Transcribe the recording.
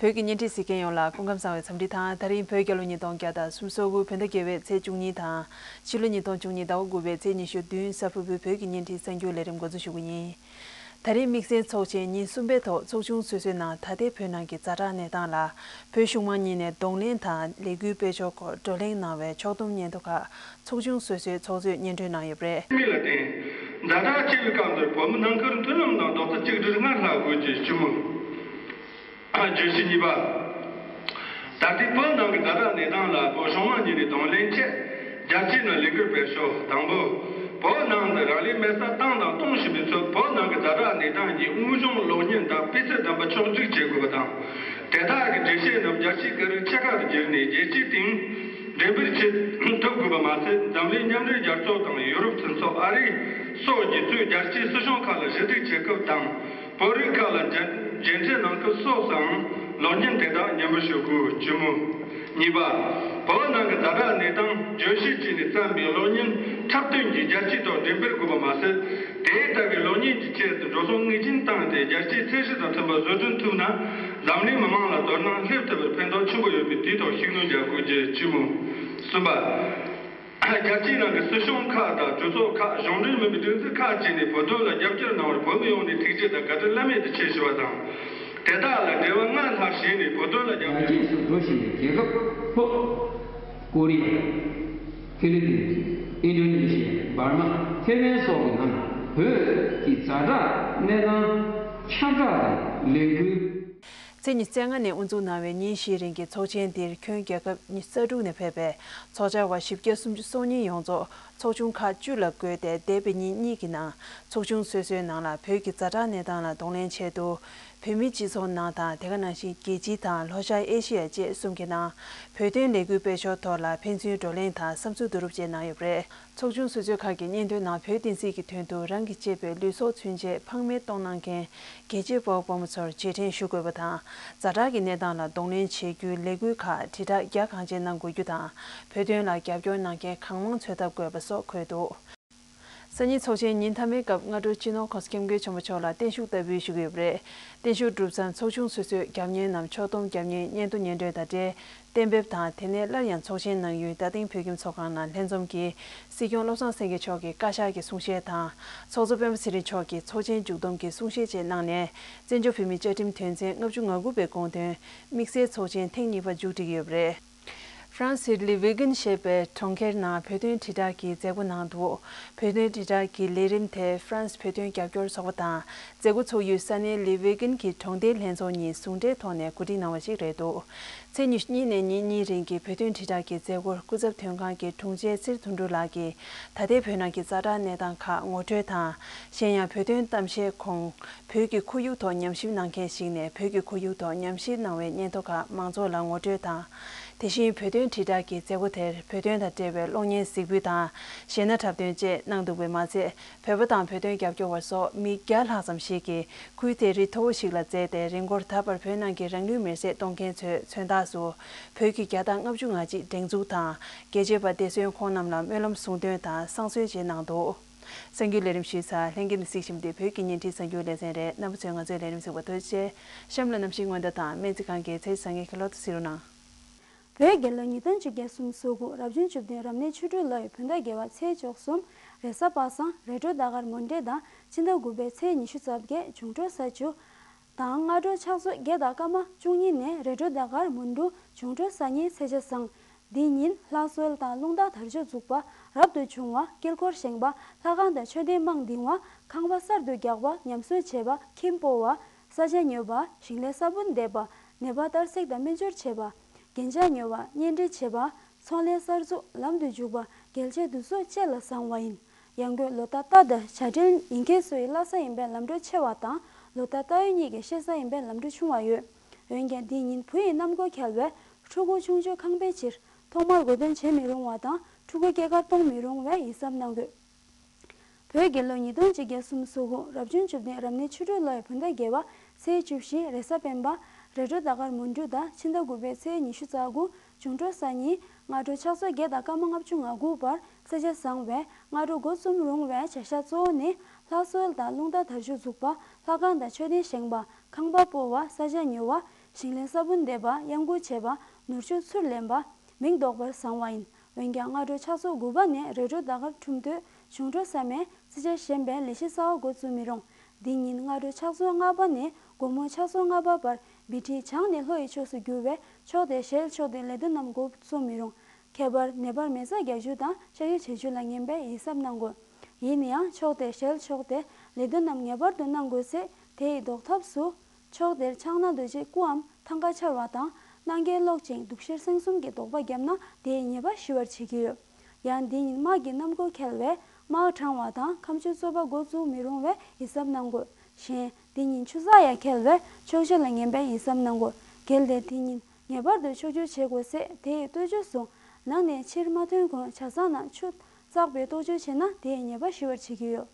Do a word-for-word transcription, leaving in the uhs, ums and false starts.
བོད་ཀྱི་བརྙན་འཕྲིན་གཟིགས་མཁན་ཡོངས་ལ་སྐུ་ཁམས་བཟང་བའི་འཚམས་འདྲི་དང་། ད་རིང་བོད་རྒྱལ་ལོ་ཉིས་སྟོང་བརྒྱ་དང་སུམ་ཅུ་སོ་དགུ་བོད་ཟླ་བརྒྱད་པའི་ཚེས་བཅུ་གཉིས་དང་། ཕྱི་ལོ་ཉིས་སྟོང་བཅུ་གཉིས་ཟླ་བ་དགུ་པའི་ཚེས་ཉི་ཤུ་བདུན་གཟའ་ཕུར་བུའི་བོད་ཀྱི་བརྙན་འཕྲིན་གསར་འགྱུར་ལས་རིམ་འགོ་འཛུགས་ཞུ་རྒྱུ་ཡིན། ད་རེས་དམིགས་བསལ་ཚོགས་ཆེན་ཉིན་གསུམ་པའི་ཐོག་ཚོགས་ཆུང་སོ་སོའི་ནང་ད་ལྟའི་བོད་ནང་གི་ཛ་དྲག་གནས་སྟངས་ལ་བོད་གཞུང་མང་གཉིས་ནས་གདོང་ལེན་དང་ལས་འགུལ་སྤེལ་ཕྱོགས་སྐོར་བགྲོ་གླེང་གནང་བའི་ཕྱོགས་བསྡོམས་སྙན་ཐོ་ཁག་ཚོགས་ཆུང་སོ་སོའི་ཚོགས་གཙོས་སྙན་སྒྲོན་གནང་ཡོད་པ་རེད། མི་ལ་བརྟེན། ཛ་དྲག་ཆེ་བའི་སྐབས་འདིར་བོད་མི་ནང་ཁུལ་མཐུན་ལམ་དང་རྡོག་རྩ་གཅིག་སྒྲིལ་སྔར་ལྷག་དགོས་ཀྱི་ཞུ་མོལ། བརྗོད་གཞི་གཉིས་པ། ད་ལྟའི་བོད་ནང་གི་ཛ་དྲག་གནས་སྟངས་ལ་བོད་གཞུང་མང་གཉིས་ནས་གདོང་ལེན་ཆེད་རྒྱལ་སྤྱིའི་ནང་ལས་འགུལ་སྤེལ་ཕྱོགས། དང་པོ། བོད་ནང་དུ་རང་ལུས་མེར་སྲེག་བཏང་དང་གཏོང་བཞིན་པའི་ཚོས་བོད་ནང་གི་ཛ་དྲག་གནས་སྟངས་ཀྱི་དངོས་བྱུང་གློག་བརྙན་དང་སྤུས་ཚད་ལྡན་པ་ཕྱོགས་སྒྲིག་བྱེད་དགོས་པ་དང་། དེ་དག་གི་འགྲེལ་བཤད་རྣམས་རྒྱལ་སྤྱིའི་སྐད་རིགས་ཆེ་ཁག་ཏུ་བསྒྱུར་ནས་རྒྱལ་སྤྱིའི་སྟེང་འགྲེམས་སྤེལ་བྱེད་ཐུབ་དགོས་པ་མ་ཟད། འཛམ་གླིང་མཉམ་འབྲེལ་རྒྱལ་ཚོགས་དང་ཡུ་རོབ་མཐུན་ཚོགས། ཨ་རི་སོགས་ཀྱིས་གཙོས་རྒྱལ་སྤྱིའི་སྲིད་གཞུང་ཁག་ལ་ཞུ་གཏུག་བྱེད་སྐབས་དང་། བོད་རིགས་ཁག་ལ་མཇལ་མཇལ་འཕྲད་གནང་སྐབས་སོགས་སུའང་གློག་བརྙན་དེ་དག་སྙན་སྒྲོན་ཞུ་དགོས། བཅུ་མོ། གཉིས་པ། བོད་ནང་གི་ཛ་དྲག་གནས་སྟངས་བརྗོད་གཞི་བྱས་ནས་བརྩམས་པའི་གློག་བརྙན་འཁྲབ་སྟོན་གྱིས་རྒྱལ་སྤྱིའི་ཐོག་འགྲེམས་སྤེལ་དགོས་པ་མ་ཟད། དེ་ལྟ་བུའི་གློག་བརྙན་གྱི་ཆེད་དུ་འགྲོ་སོང་ངེས་ཅན་བཏང་སྟེ་རྒྱལ་སྤྱིའི་ཚད་གཞི་དང་མཐུན་པ་བཟོ་སྐྲུན་ཐུབ་ན། འཛམ་གླིང་མི་མང་ལ་དོ་སྣང་སླེབས་ཐུབ་པར་ཕན་ཐོགས་ཆེན་པོ་ཡོད་པས་དེའི་ཐོག་ཤུགས་སྣོན་རྒྱག་དགོས་རྒྱུ། བཅུ་མོ། གསུམ་པ། རྒྱལ་སྤྱིའི་ནང་གི་སྲིད་གཞུང་ཁག་དང་གྲོས་ཚོགས་ཁག་གཞུང་འབྲེལ་མིན་པའི་སྒྲིག་འཛུགས་ཁག་བཅས་ནས་བོད་དོན་ལ་རྒྱབ་སྐྱོར་གནང་བར་བོད་མི་ཡོངས་ནས་ཐུགས་རྗེ་དང་བཀའ་དྲིན་བླ་མེད་དུ་ཆེ་ཞུ་བ་དང་། དེ་དག་ལ་འབྲེལ་བ་སྔར་ལྷག་བྱས་ནས་བོད་དོན་ལ་རྒྱབ་ཡར་སྐྱོར། རྒྱས་སུ་འགྲོ་བཞིན་པའི་རྒྱལ་ཁབ་ལྷོ་ཀོ་རི་ཡ། ཧྥི་ལི་པིན། ཨིན་ཌོ་ནེ་ཤི་ཡ། འབར་མ། ཐེ་ཝན་སོགས་ཀྱི་ནང་བོད་ཀྱི་ཛ་དྲག་གནས་སྟངས་ཁྱབ་བསྒྲགས་དང་ལས་འགུལ། ཚེས་ཉི་ཤུ་རྩ་ལྔ་ནས་དབུ་འཛུགས་གནང་བའི་ཉིན་བཞིའི་རིང་གི་ཚོགས་ཆེན་འདིར་ཁྱོན་རྒྱལ་ཁབ་ཉི་ཤུ་རྩ་དྲུག་ནས་ཕེབས་པའི་ཚོགས་བཅར་བ་བཞི་བརྒྱ་སུམ་ཅུ་སོ་གཉིས་ཡོངས་རྫོགས་ཚོགས་ཆུང་ཁག་བཅུ་ལ་བགོས་ཏེ། འདས་པའི་ཉིན་གཉིས་ཀྱི་ནང་ཚོགས་ཆུང་སོ་སོའི་ནང་ལ་བོད་ཀྱི་ཛ་དྲག་གནས་སྟངས་ལ་གདོང་ལེན་ཆེད་དུ། བོད་མིའི་སྤྱི་ཚོགས་ནང་དང་། དེ་ག་ནང་བཞིན་རྒྱལ་སྤྱི་དང་ལྷོ་ཤར་ཨེ་ཤེ་ཡ་བཅས་གསུམ་གྱི་ནང་བོད་དོན་ལས་འགུལ་སྤེལ་ཕྱོགས་ཐོག་ལ་ཕན་ཚུན་བགྲོ་གླེང་དང་བསམ་ཚུལ་བསྡུ་རུབ་བཅས་གནང་ཡོད་པ་རེད། ཚོགས་ཆུང་སོ་སོའི་ཁག་གི་སྙན་ཐོའི་ནང་བོད་བསྟན་སྲིད་ཀྱི་དོན་དུ་རང་གིས་གཅེས་པའི་ལུས་སྲོག་ཚུན་ཆད་ཕངས་མེད་གཏོང་གནང་མཁན་རྒྱལ་གཅེས་དཔའ་བོ་དཔའ་མོ་ཚོར་རྗེས་དྲན་ཞུ་དགོས་པ་དང་། ཛ་དྲག་གི་གནས་སྟངས་ལ་གདོང་ལེན་བྱེད་རྒྱུའི་ལས་འགུལ་ཁག་དྲིལ་བསྒྲགས་རྒྱ་གང་ཆེ་གནང་དགོས་རྒྱུ་དང་། བོད་དོན་ལ་རྒྱབ་སྐྱོར་གནང་མཁན་གང་མང་འཚོལ་ཐབས་དགོས་པ་སོགས་འཁོད་འདུག་སང་ཉིན་ཚོགས་ཆེན་ཉིན་མཐའ་མའི་སྐབས་སྔ་དྲོ་སྤྱི་ནོར་༸གོང་ས་༸སྐྱབས་མགོན་ཆེན་པོ་མཆོག་ལ་བརྟན་བཞུགས་བསྟར་འབུལ་ཞུ་གི་ཡོད་པ་རེད། བརྟན་བཞུགས་གྲུབ་མཚམས་ཚོགས་ཆུང་སོ་སོའི་རྒྱབ་གཉེར་རྣམས་ཕྱོགས་བསྡོམས་རྒྱབ་གཉེར་སྙན་ཐོ་སྙན་སྒྲོན་དང་འབྲེལ་གཏན་འབེབས་དང་། དེ་ནས་སླར་ཡང་ཚོགས་ཆེན་གནང་ཡུལ་རྟ་སྟེང་བོད་ཁྱིམ་ཚོགས་ཁང་ནང་ལྷན་འཛོམས་ཀྱིས་སྲིད་སྐྱོང་བློ་བཟང་སེང་གེ་མཆོག་གི་བཀའ་ཤག་གི་གསུང་བཤད་དང་། ཚོགས་གཙོ་སྤེན་པ་ཚེ་རིང་མཆོག་གིས་ཚོགས་ཆེན་མཇུག་བསྡོམས་ཀྱི་གསུང་བཤད་བཅས་གནང་ནས། བཙན་བྱོལ་བོད་མིའི་བཅའ་ཁྲིམས་དོན་ཚན་ལྔ་བཅུ་ང་དགུ་པའི་དགོངས་དོན་དམིགས་བསལ་ཚོགས་ཆེན་ཐེངས་གཉིས་པ་མཇུག་སྒྲིལ་གྱི་ཡོད་པ་རེད། ཧྥ་རན་སིའི་ལི་ཝེ་གིན་ཞེས་པའི་གྲོང་ཁྱེར་ནང་བོད་དོན་དྲིལ་བསྒྲགས་ཀྱི་མཛད་སྒོ་གནང་འདུག་བོད་དོན་དྲིལ་བསྒྲགས་ཀྱི་ལས་རིམ་དེ་ཧྥ་རན་སི་བོད་དོན་རྒྱབ་སྐྱོར་ཚོགས་པ་དང་། མཛད་སྒོ་ཚོགས་ཡུལ་ས་གནས་ལི་ཝེ་གིན་གྱི་གྲོང་སྡེའི་ལྷན་ཚོགས་གཉིས་ཟུང་འབྲེལ་ཐོག་ནས་གོ་སྒྲིག་གནང་བ་ཞིག་རེད་འདུག་ཚེས་ཉི་ཤུ་གཉིས་ནས་ཉིན་གཉིས་རིང་གི་བོད་དོན་དྲིལ་བསྒྲགས་ཀྱི་མཛད་སྒོར་སྐུ་ཚབ་དོན་ཁང་གི་དྲུང་ཆེ་ཚེ་རིང་དོན་གྲུབ་ལགས་ཀྱིས་ད་ལྟའི་བོད་ནང་གི་ཛ་དྲག་གནས་སྟངས་ཁག་ངོ་སྤྲོད་དང་། གཞན་ཡང་བོད་དོན་གཏམ་བཤད་གོང་བོད་ཀྱི་ཁོར་ཡུག་ཐོག་ཉམས་ཞིབ་གནང་མཁན་ཞིག་ནས་བོད་ཀྱི་ཁོར་ཡུག་ཐོག་ཉམས་ཞིབ་གནང་བའི་སྙན་ཐོ་ཁག་མང་ཚོགས་ལ་ངོ་སྤྲོད་དང་། དེ་བཞིན་བོད་དོན་དྲིལ་བསྒྲགས་ཀྱི་མཛད་སྒོ་དེར་བོད་དོན་དང་འབྲེལ་བའི་གློག་བརྙན་གཟིགས་འབུལ་དང་། གཞས་སྣ་འཁྲབ་སྟོན་བཅས་གནང་འདུག་པས་མ་ཚད། བོད་པ་དང་བོད་དོན་རྒྱབ་སྐྱོར་བ་སོགས་མི་བརྒྱ་ལྷག་ཙམ་ཞིག་གིས་ཁུལ་དེར་རི་མཐོ་བོ་ཞིག་ལ་འཛེགས་ཏེ། རི་མགོར་ད་བར་བོད་ནང་གི་རང་ལུས་མེར་སྲེག་གཏོང་མཁན་ཚོའི་མཚོན་རྟགས་སུ་བོད་ཀྱི་རྒྱ་སྟག་ལྔ་བཅུ་ང་གཅིག་སྒྲེང་འཛུགས་དང་། རྒྱལ་གཅེས་པ་བདེ་སྲུང་ཁོང་རྣམས་ལ་སྨོན་ལམ་གསུང་འདོན་དང་བསང་གསོལ་བཅས་གནང་འདུག་གསར་འགྱུར་ལས་རིམ་ཞུས་ཚར། ལྷན་རྒྱས་ནས་གཟིགས་བཞིན་པ་དེ་བོད་ཀྱི་བརྙན་འཕྲིན་གསར་འགྱུར་ལེ་ཚན་རེད། རྣམ་པ་ཚོས་ང་ཚོའི་ལས་རིམ་གཟིགས་པར་ཐུགས་རྗེ་ཆེ། གཤམ་ལ་གནམ་གཤིས་སྔོན་བརྡ་དང་སྨན་རྩིས་ཁང་གི་ཚེས་གཟའ་ཉིན་གྱི་གློག་བརྡ་གཟིགས་རོགས་གནང་། བོད་རྒྱལ་ལོ་ཉིས་སྟོང་གཅིག་བརྒྱ་སུམ་ཅུ་སོ་དགུ་རབ་བྱུང་བཅུ་བདུན་རབ་གནས་ཆུ་སྦྲུལ་ལོའི་བོད་ཟླ་བརྒྱད་པ་ཚེས་བཅུ་གསུམ་རེས་གཟའ་པ་སངས། རེས་དྲུག་ཟླ་སྐར་མུན་སྤྲེལ་དང་། ཕྱི་ཟླ་དགུ་པའི་ཚེས་ཉི་ཤུ་རྩ་བརྒྱད་འབྱུང་འཕྲོད་ས་བཅུ་དང་། སྔ་དྲོ་ཕྱག་ཚོད་བརྒྱད་དང་སྐར་མ་བཅུ་གཉིས་ནས་རེས་དྲུག་ཟླ་སྐར་མུན་འབྲུག་འབྱུང་འཕྲོད་ས་གཉིས་ཚེས་ཆ་བཟང་། འདི་ཉིན་ལྷ་གསོལ་དང་རླུང་རྟ་དར་ལྕོག་འཛུགས་པ། རབ་ཏུ་བྱུང་བ། དཀྱིལ་འཁོར་བཞེངས་པ། ལྷ་ཁང་དང་མཆོད་རྟེན་དམངས་འདིང་བ། ཁང་པ་གསར་དུ་རྒྱག་པ། ཉམས་གསོ་བྱེད་པ། ཁྱིམ་སྤོ་བ། ས་ཆ་ཉོ་བ། ཞིང་ལས་ས་བོན་འདེབས་པ། ནད་པ་གཏར་གཟིགས་དང་སྨན་སྦྱོར་བྱེད་པ། རྒྱན་ཆ་ཉོ་བ། གཉེན་སྒྲིག་བྱེད་པ། ཚོང་ལས་གསར་འཛུགས་ལམ་དུ་འཇུག་པ། རྒྱལ་ཆེ་བསྡུ་གསོག་བཅས་ལ་བཟང་བ་ཡིན། ཡང་སྒོས་ལོ་རྟགས་རྟ་དང་བྱ་སྤྲེལ་ཡིན་མཁན་ཚོའི་བླ་གཟའ་ཡིན་པས་ལམ་འགྲོ་ཆེ་བ་དང་། ལོ་རྟགས་རྟ་ཡོས་གཉིས་ཀྱི་གཤེད་གཟའ་ཡིན་པས་ལམ་འགྲོ་ཆུང་བ་ཡོད། འོན་ཀྱང་འདི་ཉིན་བུ་ཡི་གནམ་སྒོ་ཁེལ་བས་ཕྲུ་གུ་ཆུང་ཆུང་ཁང་པའི་ཕྱིར་ཐོག་མར་སྒོ་སྟོན་བྱེད་མི་རུང་བ་དང་། ཕྲུ་གུ་སྐྱེས་སྐར་གཏོང་མི་རུང་བས་ཡིད་གཟབ་གནང་དགོས། བོད་རྒྱལ་ལོ་ཉིས་སྟོང་གཅིག་བརྒྱ་སུམ་ཅུ་སོ་དགུ་རབ་བྱུང་བཅུ་བདུན་རབ་གནས་ཆུ་སྦྲུལ་ལོའི་བོད་ཟླ་བརྒྱད་པ་ཚེས་བཅུ་བཞི་རེས་གཟའ་སྤེན་པ། རེས་དྲུག་ཟླ་སྐར་མུན་འབྲུག་དང་། ཕྱི་ཟླ་དགུ་པའི་ཚེས་ཉི་ཤུ་རྩ་དགུ་འབྱུང་འཕྲོད་གཟའ་ཉི། སྔ་དྲོ་ཕྱག་ཚོད་བརྒྱད་དང་སྐར་མ་ལྔ་བཅུ་ང་དགུ་བར་ཚེས་ཆ་བཟང་བས། སྔ་དྲོ་འགོ་རྩོམ་རུང་བའི་བྱ་གཞག་གཙོ་བོ་ནི་ལྷ་གསོལ་དང་རླུང་རྟ་དར་ལྕོག་འཛུགས་པ། ལྷ་ཁང་དང་མཆོད་རྟེན་བཞེངས་པ། ཁང་པ་སྤོ་བ། ས་ཆ་ཉོ་བ། ཞིང་ལས་ས་བོན་འདེབས་པ། གཡང་འགུགས་བྱེད་པ། ནོར་ཕྱུགས་ཚུར་ལེན་པ། མིང་འདོགས་པར་བཟང་བ་ཡིན། འོན་ཀྱང་སྔ་དྲོ་ཕྱག་ཚོད་དགུ་པ་ནས་རེས་དྲོ་ཟླ་སྐར་འཁྲུམ་དུས་གཞུང་འཕྲོ་ས་མའི་བརྩི་བྱ་ཞན་པས་ལས་གཞི་གསར་པ་འགོ་བཙུགས་མི་རུང་། འདི་ཉིན་སྔ་དྲོ་ཕྱག་ཚོད་ལྔ་པ་ནས་དགོང་མོ་ཕྱག་ཚོད་ལྔ་པ་བར་བི་ཊི་བྱང་ནས་ལྷོ་ཡི་ཕྱོགས་སུ་རྒྱུ་བས་ཕྱོགས་དེར་ཞལ་ཕྱོགས་ཏེ་ལས་དོན་རྣམས་འགོ་བཙུགས་མི་རུང་། ཁྱད་པར་ནད་པར་མེ་བཙའ་རྒྱག་རྒྱུ་དང་གཤག་བཅོས་བྱེད་རྒྱུ་ལ་ངན་པས་ཡིད་གཟབ་གནང་དགོས། ཡིན་ན་ཡང་ཕྱོགས་དེར་ཞལ་ཕྱོགས་ཏེ་ལས་དོན་རྣམས་ངེས་པར་དུ་གནང་དགོས་ཚེ། དེ་ཡི་ཟློག་ཐབས་སུ། ཕྱོགས་དེར་ཕྱག་ན་རྡོ་རྗེའི་སྐུའམ་ཐང་ཀ་འཕྱར་བ་དང་། སྣ་རྒྱས་གློག་ཅན་དུག་ཤེལ་སེང་གསུམ་གྱི་དོགས་པ་བརྒྱབ་ན་དེའི་ཉེས་པ་ཞི་བར་བྱེད་ཀྱི་ཡོད། ཡང་འདི་ཉིན་དམག་གི་གནམ་སྒོ་འཁེལ་བས་དམག་དྲངས་པ་དང་ཁ་མཆུ་བཙོ་པ་འགོ་བཙུགས་མི་རུང་བས་ཡིད་གཟབ་གནང་དགོས། གཞན། འདི་ཉིན་ཆུ་ཚགས་ཡང་འཁེལ་བས་ཕྱོགས་ཆ་ལ་ངན་པས་ཡིད་གཟབ་གནང་དགོས། གལ་ཏེ་འདི་ཉིན་ངེས་པར་དུ་ཕྱོགས་བཅུར་བྱེད་དགོས་ཚེ། དེ་ཡི་ལྟོས་བཅོས་སུ། ནང་ནས་ཕྱིར་མ་ཐོན་གོང་ཇ་ཚང་ནང་ཆུ་བཙགས་པའི་ལྟོ་བཅོས་བྱས་ན་དེའི་ཉེས་པ་ཞི་བར་བྱེད་ཀྱི་ཡོད།